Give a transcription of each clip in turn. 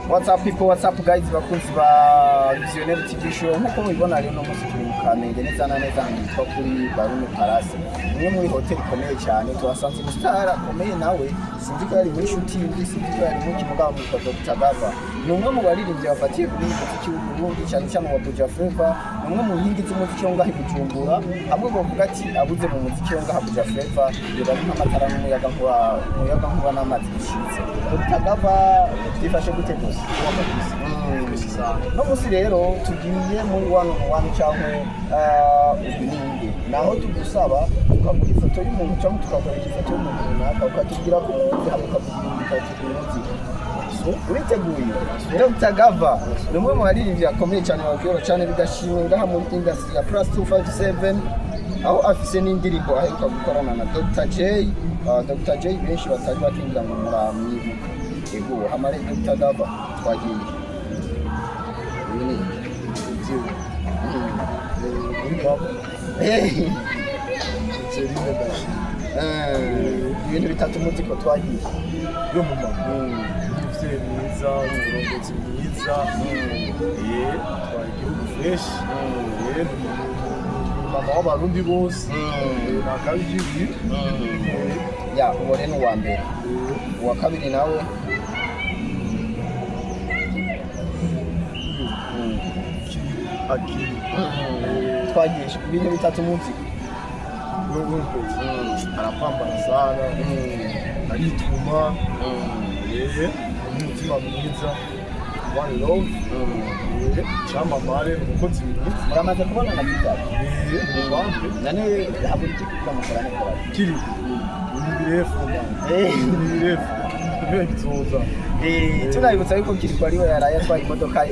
What's up people, what's up guys, bakunzi ba Visionnaire TV Show. Nkuko mubibona rero, no munsi turi mu Kamenge, neza na neza ahantu hitwa kuri Barune Palace, imwe muri hoteli ikomeye cyane. Tuhasanze umustar akomeye, nawe sinzi ko yari muri shooting, sinzi ko yari mu kimugabo, mwitwa Dr. Gava. Ni umwe mu baririmbyi bafatiye kuri muziki w'u Burundi, cyane cyane wa Buja Flavor. Ni umwe mu nkingi z'umuziki wo ngaha i Bujumbura, hamwe bavuga ati abuze mu muziki wo ngaha Buja Flavor yoba ari nk'amatara n'umuyaga nkuba, umuyaga nkuba n'amazi bicitse. Dr. Gava, byifashe gute gusa? No munsi rero tugiye muri one on one cyangwa uyu ninde, naho tugusaba tukaguha ifoto y'umuntu cyangwa tukakwereka ifoto y'umuntu runaka, ukatubwira ko umuzi, hama ukavuga ibintu bitatu umuzi. So uriteguye? Dr. Gava ni umwe mu baririmbyi bakomeye cyane, bakwiye cyane bigashimwe ngaha muri industry ya Plus 257, aho afise n'indirimbo aheruka gukorana na Dr. J. Dr. J benshi batari bakingira ngo muramwibuka. Ego hamare Dr. Gava, twagiye. Uyu ni Muri mama Angeline Bashir. Ibintu bitatu muzi ko, twagiye. Yo mu mama, umuvyeyi mwiza, umurongozi mwiza, atwara igihugu fresh, ni mama w'Abarundi bose, nta kabi kibi. Ya, uwo rero ni uwa mbere. Uwa kabiri nawe? Akiri. Twagiye, ibintu bitatu muzi. N'umukozi arapambana sana, arituma, umutima mwiza, one love, cyamamare, ni umukozi mwiza. Muramaze kubona na Kigali? Umubambe. Nane habura iki kugira mukorane korane? Kiri ni birefu, ni birefu kubera bizoza. Tunabibutsa yuko Kiriko ariwe yaraye atwaye imodoka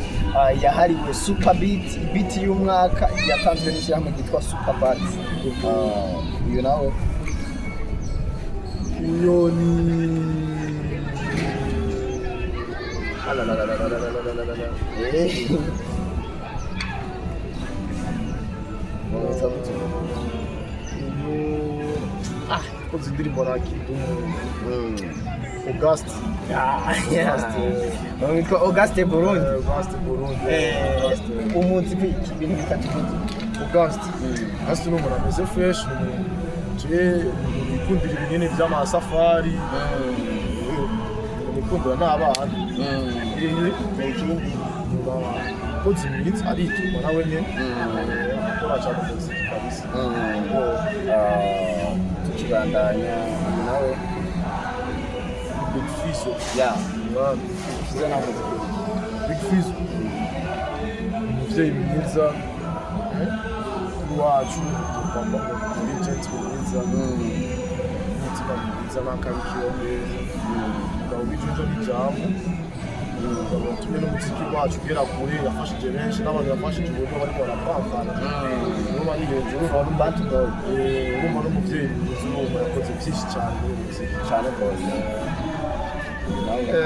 yahariwe Super Beat, beat y'umwaka yatanzwe n'ishyirahamwe ryitwa Super Beat. Uyu nawe? Uyo ni Alalalalalalalalala. Bamwita gute? Uyu koze indirimbo na Kidumu, Auguste. Bamwitwa Auguste Burundi. Auguste Burundi. Auguste. Umuzi kwiki, ibintu bitatu muzi. Auguste, Auguste ni umuntu ameze fresh, ni umuntu je yikundira ibinini by'amasafari, yikundira n'abana. Ikindi? Umukozi mwiza, arituma nawe nyene, akora cyane umuziki kabisa. Tukibandanya, uyu nawe? Big Fizzo. Ya. Umwami. Fizzo nawe umuzi kwiki? Big Fizzo, umuvyeyi mwiza wacu, papa muri gentle mwiza, umutima mwiza n'akabikiwe neza, umugabo w'ijunja n'ijambo, umugabo watumye n'umuziki wacu ugera kure, yafashije benshi n'abantu yafashije uburyo bariko barapambana nibo bari hejuru. From Bantu Boy. Urumva n'umuvyeyi mwiza, urumva yakoze byinshi cyane muri uyu muziki. Cyane rwose. Uyu nawe?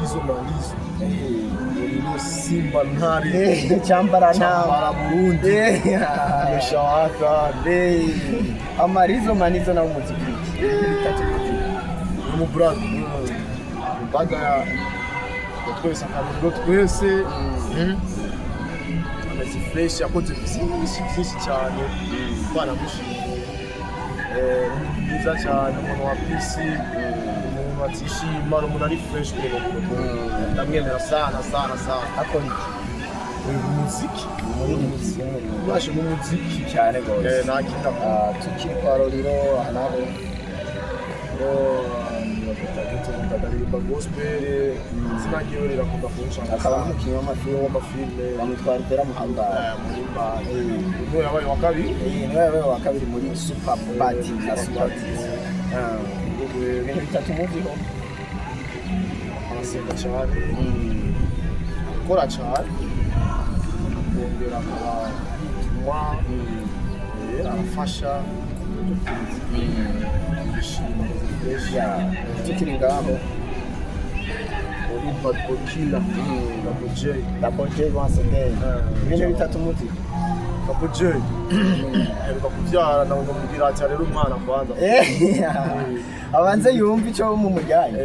Lizo Malizo, Lilo Simba Ntare. Cyambara nama. Cyambara Burundi. Meshawaka. Amarizo Manizo nawe umuzi kwiki, bitatu muzi. Ni umubrother imbaga ya twese, akaruriro twese, ameze fresh, yakoze byinshi byinshi cyane, banamushimiye. Ni mwiza cyane, umuntu wa peace, umuntu atishima, ni umuntu ari fresh kuri ubu. Ndamwemera sana sana sana. Akora iki? Uyu muziki. Umuririmbyi. Ubashe mu muziki. Cyane rwose. Nta kindi akora. Tukiri kwa Roriro, aha naho? Ndaririmba gospel, izina ryiwe rirakunda kunshanga. Akaba n'umukinnyi w'amafilime. W'amafilime. Bamwitwa Rutera Muhambara. Muhimbare niwe yabaye wa kabiri. Niwe yabaye wa kabiri muri Super Bat na Super Beat. Ibintu bitatu muziho. Arasenga cyane, akora cyane, akongera akaba yituma, arafasha, yishima. Ya, tukiri ngaho. Uri Bad Killer, Double J. Double J once again, ibintu bitatu muziho. Double J aheruka kubyara, nawe ndamubwira ati arere umwana kwanza. Abanze yumve icyo mumujyanye.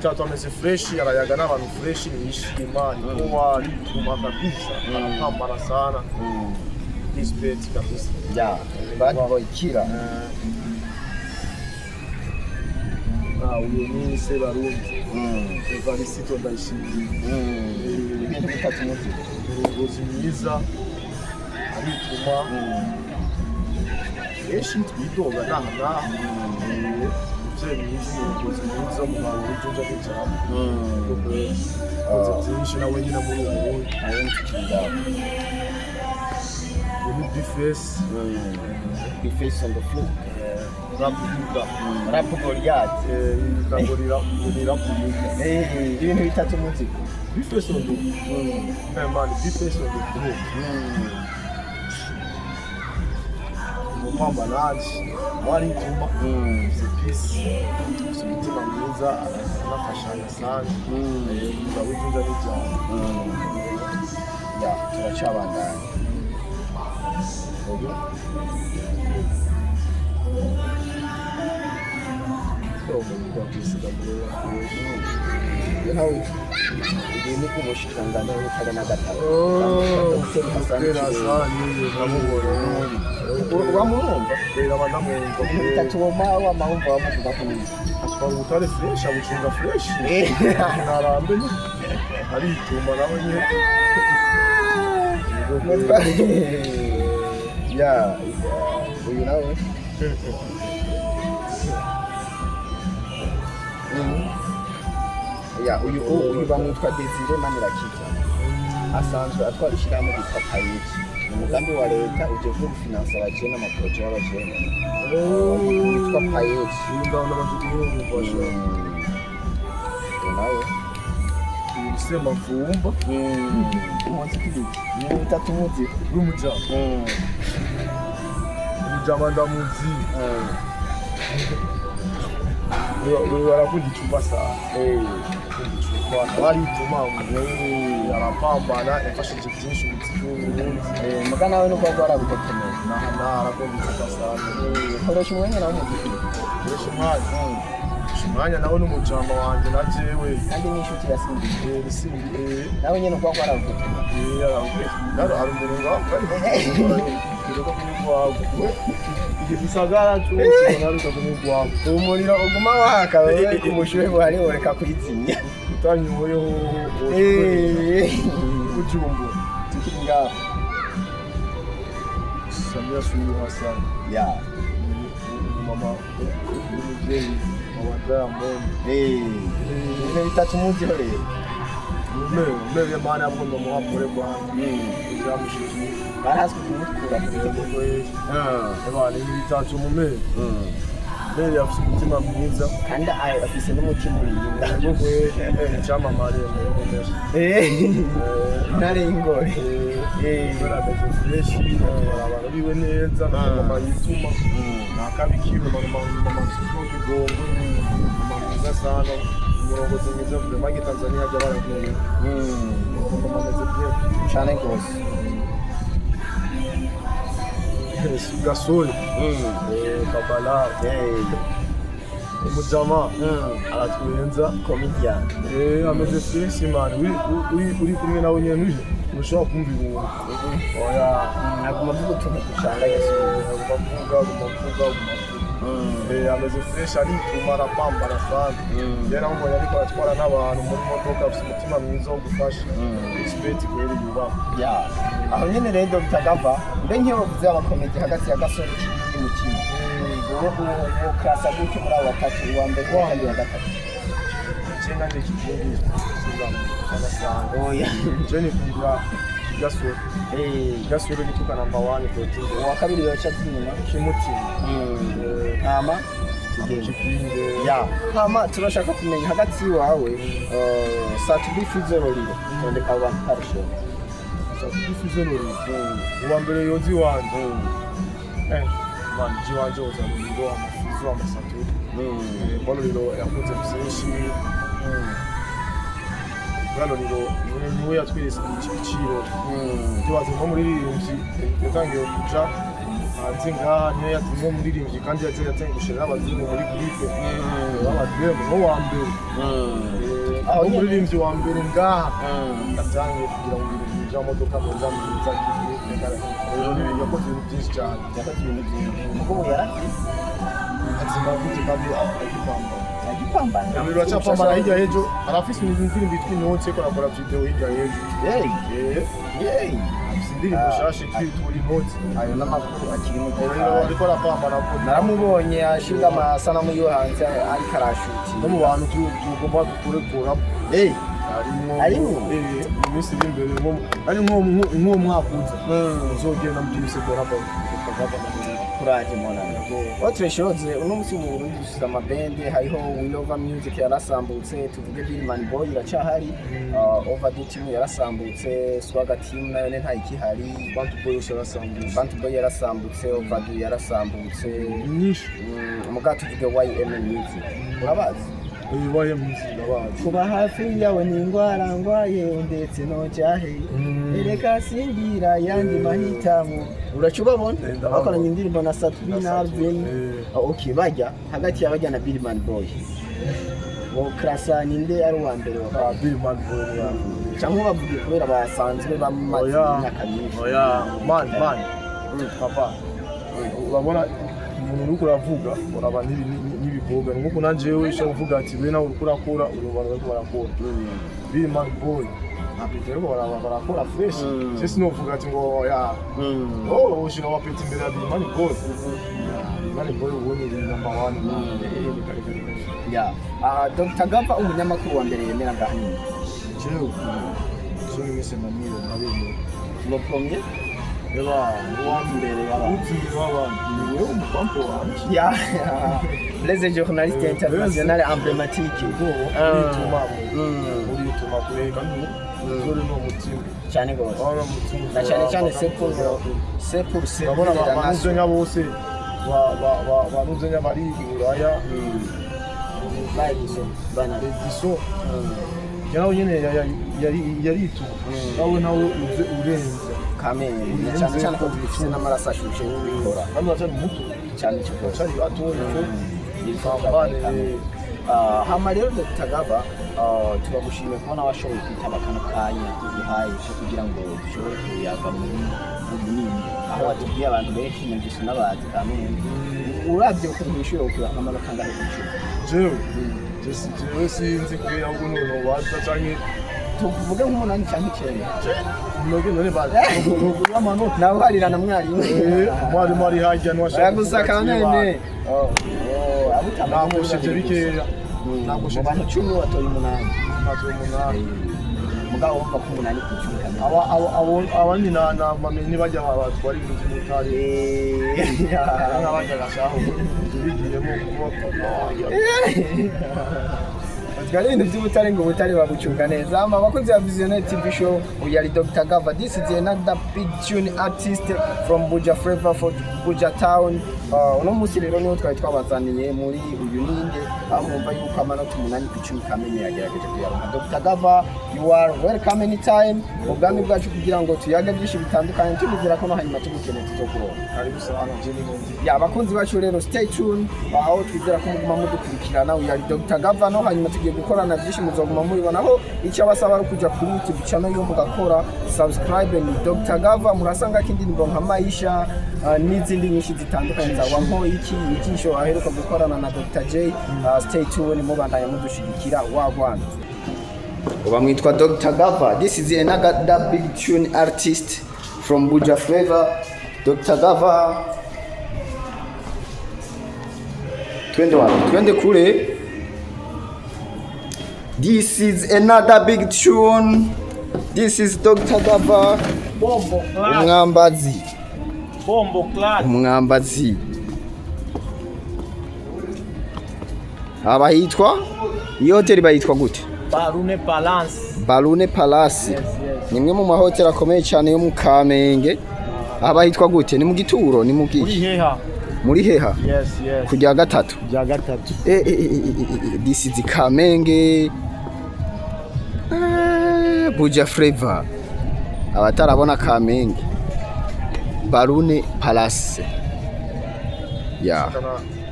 Bitatu ameze fresh, arayaga n'abantu fresh, niyishima, ni poa, arituma kabisa, anapambana sana. Respect kabisa. Ya, Bad Boy Killer. Ah, uyu ni Sebarundi Evariste Ndayishimiye. Ibintu bitatu muzi. Umurongozi mwiza, arituma benshi twidoga naha naha. Umuvyeyi mwiza, umurongozi mwiza mu bantu w'ijunja n'ijambo, koze byinshi nawe nyine muri ubu Burundi. Ayo ntukindaba. Uyu ni B-Face. B-Face on the floor. Rapuduga. Rap Goliath. Ngorira ngorira kuduga. Ibintu bitatu muzi. B-Face on the, eh man, B-Face on the floor. Umupambanaji warituma, afise peace, afise umutima mwiza, aranafashanya sana. Umugabo w'ijunja n'ijambo. Ya, turacabandanya. Uyu nawe uyu ni umushikiranganji w'ubutare n'agataka. Dr. Hassan Kirenga. Wamurumva? Ibintu bitatu woma wamahumva wamuvuga ko neza. Atwara ubutare fresh, abucunga fresh, ntarambe, arituma nawe nyine. Ya, uyu nawe. Ya, uyu bamwitwa Desire Manirakiza. Asanzwe atwara ishyirahamwe ryitwa PAEEJ. Ni umugambi wa leta ujejwe gufinansa abajene, amaproje y'abajene. Witwa PAEEJ. Uyu ndabona amaze kumwumva. Uyu nawe. Uyu ni Semavumba. Umunsi kw'ibiki. Ibintu bitatu muzi. W'umujama. Umujama ndamuzi. Uyu arakunda icupa sana. Akunda icupa, arituma, arapambana, yafashije byinshi umuziki w'Uburundi. Muga nawe nubwo warabugotomeye. Naha naha arakunda icupa sana. Koresha umwanya nawe umuziki. Koresha umwanya, koresha umwanya nawe n'umujama wanje na jewe. Kandi n'inshuti ya Simbi. Simbi. Nawe nyene ubwo warabugotomeye. Hari umuntu ngaho biruka kumugwago igisagara cyose naruka kumugwago. Umuriro uguma waka wewe ku bushuhe buhari woreka kwizimya. Utanyoyeho ujumbura. Tukiri ngaho. Samia Suluhu Hassan. Ya. Umumama w'umubyeyi wa Diamond. Ibintu bitatu muziho rero. Umere mana yakunda muhapure rwanda byamushikiye. Barazwi kumukura ku bitegeko. Ebana ibi bitatu mumere mere afite umutima mwiza. Kandi afise n'umutima urinda. Icyamamare mu Intare y'ingore. Ameze fresh, abantu biwe neza, na mama yituma nakabikiwe mama, mama kigongo, mama mwiza sana, umurongozi mwiza vraiment. Tanzania hajya barakumenya mama ameze bien. Cane gose. Gasore Kabala, umujama aratwenza. Comedian. Ameze fresh man, uri kumwe nawe nyene ntushobora kumva ibintu, oya. Aguma avuga utuntu ducanga Yesu. Aguma avuga, aguma avuga, aguma avuga. Ameze fresh, arituma, arapambana sana. Rero namubonye ariko aratwara n'abantu muri modoka, afite umutima mwiza wo gufasha. Respect kweri, yubahwe. Ya, aho nyene rero Dr. Gava, mbe nk'iyo bavuze abakomedi hagati ya Gasore Kigingi Mutima, uwo klasa gute muri abo batatu, uwa mbere, uwa kabiri, uwa gatatu? Je nanje Kigingi sinzamufana sana. Oya. Je nikundira Gasore. Gasore nituka number 1 protein. Uwa kabiri yoca aza inyuma. Kimutima. Hama Kigingi. Kigingi. Ya, hama turashaka kumenya hagati y'iwawe Sat-B, Fizzo, Lolilo, tondeka abo bantu karusheho. Sat-B, Lolilo, uwa mbere yozi wanje, man, je wanje oza Lolilo, amafizo, amasaturi. Mbona Lolilo yakoze byinshi. Bwana Lolilo niwe yatweretse igiciro. Tubaze nko muri ririmbyi yatangiye kuja Hanze ngaha niyo yatumye umuririmbyi, kandi yagiye yatengushe n'abazungu muri groupe b'abademu, no wa mbere. Aho aho nyene. Umuririmbyi wa mbere ngaha yatangiye kugira ngo ibintu by'amamodoka meza meza. Rero yakoze ibintu byinshi cyane. Yakoze ibintu byinshi, kuko ubu yarakize. Azima gute kandi agipambana? Agipambana. Biracapambana hirya y'ejo, arafise indirimbo yitwa Inoti, ariko arakora video hirya y'ejo. Hey. Eh, Hey. afise indirimbo nshasha yitwa Inoti. Ayo n'amakuru akiri mu Rero gikari. ariko arapambana ko Naramubonye ashinga amasanamu yo hanze ariko arashuti. No mu bantu tugomba kurekuramo Hey. harimwo. Harimwo? Eh, mu minsi iri imbere, ari nko mwaka uza uzogenda mu by'ibise koraba. Kuraje monana. Autre chose, uno musi mu Burundi dufise amabende. Hariho We Love Music yarasambutse, tuvuge Billman Boy iracahari, Overdue Team yarasambutse, Swagger Team nayo ne ntayikihari. Bantu Boy yose yarasambutse. Bantu Boy yarasambutse, Overdue yarasambutse. Nyinshi. Muga tuvuge YM Music, urabazi? Uyu YM Music ndabazi. Kuba hafi yawe ni ingwara ngwaye, ndetse nojahe. Ereka singira yandi mahitamo. Uraca ubabona? Eh, ndababona. Bakoranye indirimbo na Satbi Na na Satbi, Alvin. eh. Ah, okay, bajya hagati y'abajya na Billman Boy, wo krasa ninde ari uwa mbere wa Ah, Billman Boy ni wa mbere. Cyangwa bavuge kubera basanzwe bamaze Oya. imyaka myinshi? Oya, man, man, papa, urabona umuntu uriko uravuga uraba n'ibiboga, ni nkuko nanje wewe ushobora kuvuga ati we nawe uriko urakora, uri mu bantu bariko barakora. Billman Boy na Peter bariko barakora fresh. Je sinovuga ati ngo ya oh, ushira wa Peter imbere ya Billman Boy. Billman Boy ubundi ni number one. Eh, kare kare kare. Ya. Ah, Dr. Gava, umunyamakuru wa mbere yemera ngaha nyine? Jewe mwese ndamwira, ndabemera. Le premier. Eba, uwa Imbere y'abantu. Uzi imbere w'abantu ni wewe, umupampo wanje. Ya, les journalistes international emblématique. Urituma, urituma kure kandi zori no mutima. Cyane gose. Urabona umutima. Na cyane cyane c'est pour Urabona servir la nation. banuzenya bose, banuzenya bari i Buraya. Bagize bana. Ediso nawe nyene yarituma, nawe uze urenze. Kamere na cyane cyane ko dufite n'amaraso ashushe y'ubikora. Kandi uracari muto. Cyane cyo. Uracari batoya pambane. Ah, hama rero Dr. Gava, turagushimiye kubona washoboye kwitaba kano kanya tuguhaye ko kugira ngo dushobore kuyaga muri bunini, aho watubwiye abantu benshi numvise n'abazi kamere. Uravye ukuntu wishyuye, ukura nk'amanota angahe ku 10? Jewe sinzi kubera, ahubwo none nobaza canke Tuvuge nk'umunani canke 9. Noge none bazi amanota. Nawe uharira na mwarimu. Eh, umwarimu ari harya ntiwashaka Oya, gusa kuvuga ati, kamene Nakosheje bikeya. mu Nakosheje. bantu 10 watoye 8. Natoye 8. Mugabo wumva ko 8 ku 10 kamene. Abandi na bamenye bajya batwara ibintu by'umutari n'abajya gashaho tubigiyemo kuba. Batwara ibintu by'ubutare ngo ubutare babucunga neza. Ama abakunzi ba Visionary TV Show, uyu ari Dr. Gava. This is another big tune artist from Buja Flavor for Buja Town. Uno munsi rero niho twari twabazaniye muri uyu ninde, aho mwumva yuko amanota 8 ku 10 kamene yagerageje kuyaronka. Dr. Gava, you are welcome anytime mu bwami bwacu kugira ngo tuyage byinshi bitandukanye. Tubizera ko no hanyuma tugukeneye tuzokuronka. Karibu sana, je ni ngondi. Ya, abakunzi bacu rero, stay tuned, aho twizera ko muguma mudukurikirana. Uyu ari Dr. Gava, no hanyuma tugiye gukorana byinshi, muzoguma mubibonaho. Icyo abasaba ari ukuja kuri YouTube channel yo mugakora subscribe, ni Dr. Gava. Murasanga ko indirimbo nka Maisha, n'izindi nyinshi zitandukanye za Wampo iki ijisho aheruka gukorana na Dr. J. Stay tuned, mubandanya mudushigikira wagwana. Uba mwitwa Dr. Gava. This is another big tune artist from Buja Flavor. Dr. Gava. Twende wapi? Twende kule. This is another big tune. This is Dr. Gava. Bombo clad. Umwambazi. Bombo clad. Umwambazi. Aba hitwa? Iyo hoteli bayitwa gute? Barune Balance. Barune Palace. Yes. Ni imwe mu mahoteli akomeye cyane yo mu Kamenge. Aba hitwa gute? Ni mu gituro, ni mu Muri gihe? Heha. Muri Heha. Yes. Kujya gatatu. Bya gatatu. This is Kamenge. Buja Flavor. Abatarabona Kamenge. Barune Palace. Yeah. Gushikana.